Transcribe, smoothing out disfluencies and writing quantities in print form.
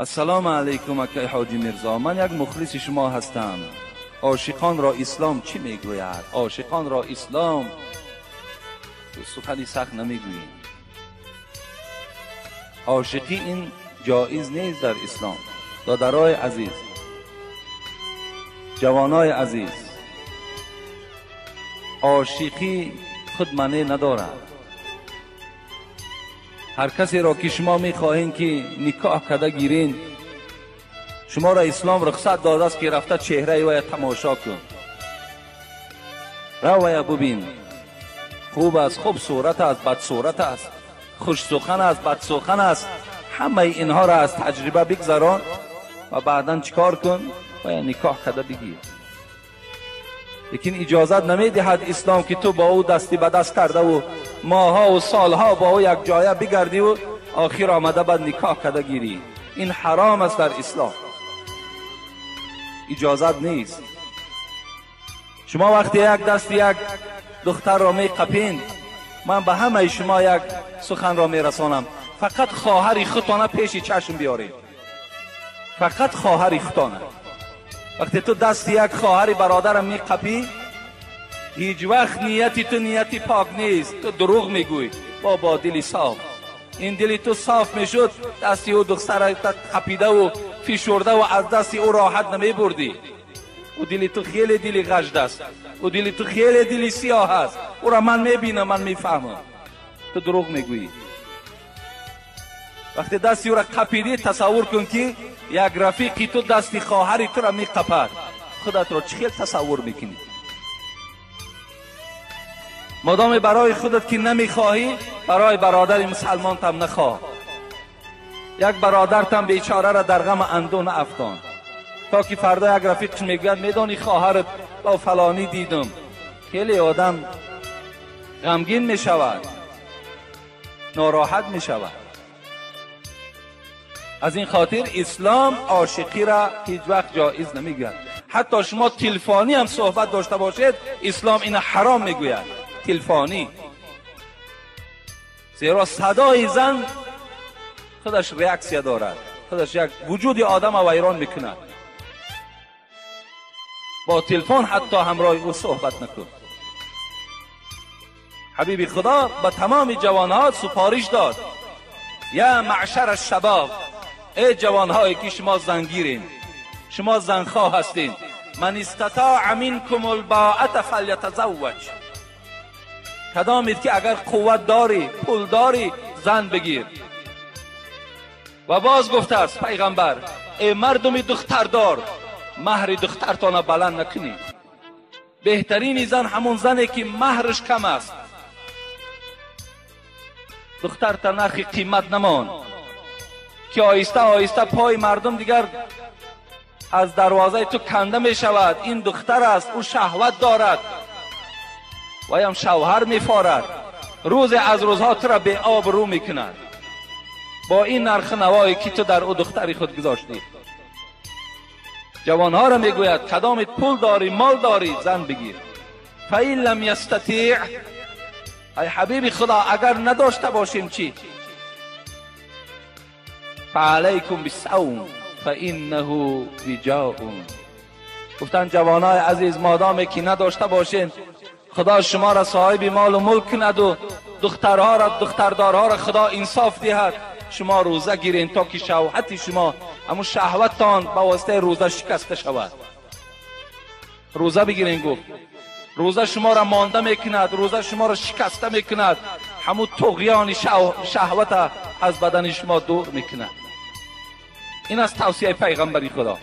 Ассалому алайкум, акай Ҳоҷӣ Мирзо, ман як мухлиси шумо ҳастам. Ошиқонро ислом чӣ мегӯяд? Ошиқонро ислом сухани сахт намегӯем. Ошиқӣ ин ҷоиз нест дар ислом. Додарои азиз, ҷавонои азиз, ошиқӣ худ маъне надорад. Ҳар касеро ки шумо мехоҳед ки никоҳ карда гирен, шуморо ислом рухсат додааст ки рафта чеҳраи вая тамошо кун, равая бубин, хуб аст, хуб сурат аст, бадсурат аст, хушсухан аст, бадсухан аст. Ҳамаи инҳоро аз таҷриба бигзарон ва баъдан чикор кун? Вая никоҳ карда бигир. Лекин иҷозат намедиҳад ислом ки ту бо ӯ дасти ба даст кардаву моҳҳову солҳо бо ӯ як ҷоя бигардиву охир омада баъд никоҳ карда гирӣ. Ин ҳаром аст дар ислом, иҷозат нест. Шумо вақте як дасти як духтарро меқапед, ман ба ҳамаи шумо як суханро мерасонам: фақат хоҳари худтона пеши чашм биёред, фақат хоҳари худтона. Вақте ту дасти як хоҳари бародарам меқапӣ, ҳеҷ вақт нияти ту нияти пок нест, ту дурӯғ мегӯй. Бо дили соф, ин дили ту соф мешуд, дасти ӯ духтара қапидаву фишурдаву аз дасти ӯ роҳат намебурдӣ. Ӯ дили ту хеле дили ғажд аст, ӯ дили ту хеле дили сиёҳ аст. Ӯро ман мебинам, ман мефаҳмам, ту дурӯғ мегӯӣ. Вақте дасти ӯро қапидӣ, тасаввур кун ки як рафиқи ту дасти хоҳари туро меқапад, худатро чӣ хел тасаввур мекунӣ? Модоме барои худат ки намехоҳӣ, барои бародари мусалмонтам нахоҳ. Як бародартам бечораро дар ғам андӯ наафтон, то ки фардо як рафиқш мегӯяд: медонӣ, хоҳарат бо фалонӣ дидум. Хеле одам ғамгин мешавад, нороҳат мешавад. Аз ин хотир ислом ошиқиро ҳеҷ вақт ҷоиз намегӯяд. Ҳатто шумо телефонӣ ҳам суҳбат дошта бошед, ислом ина ҳаром мегӯяд. Телефонӣ, зеро садои зан худаш реаксия дорад, худаш як вуҷуди одама вайрон мекунад. Бо телефон ҳатто ҳамроҳи ӯ суҳбат накун. Ҳабиби Худо ба тамоми ҷавонҳо супориш дод: я маъшара шабоб, эй ҷавонҳое ки шумо зангирен, шумо занхоҳ ҳастед, ман истатоа минкум албоата фалятазавваҷ. Кадомед ки агар қувват дорӣ, пул дорӣ, зан бигир. Ва боз гуфтааст пайғамбар: эй мардуми духтардор, маҳри духтартона баланд накунед. Беҳтарини зан ҳамон зане ки маҳраш кам аст. Духтарта нархи қимат намон, ки оҳиста оҳиста пои мардум дигар аз дарвозаи ту канда мешавад. Ин духтар аст, ӯ шаҳват дорад, ваям шавҳар мефорад. Рӯзе аз рӯзҳо тура беобрӯ мекунад бо ин нархи навое ки ту дар ӯ духтари худ гузоштӣ. Ҷавонҳоро мегӯяд: кадомит пул дорӣ, мол дорӣ, зан бигир. Фаин лам ястатиъ, ай ҳабиби Худо, агар надошта бошем чӣ? Фаалайкум бисавм фаиннаҳу виҷоун. Гуфтанд: ҷавонои азиз, модоме ки надошта бошед, Худо шуморо соҳиби молу мулк кунаду духтарҳоро, духтардорҳоро Худо инсоф диҳад, шумо рӯза гирен то ки шаҳвати шумо, ҳамун шаҳваттон ба воситаи рӯза шикаста шавад. Рӯза бигирен, гуфт, рӯза шуморо монда мекунад, рӯза шуморо шикаста мекунад, ҳамун туғёни шаҳвата аз бадани шумо дур мекунад. Ин аст тавсияи пайғамбари Худо.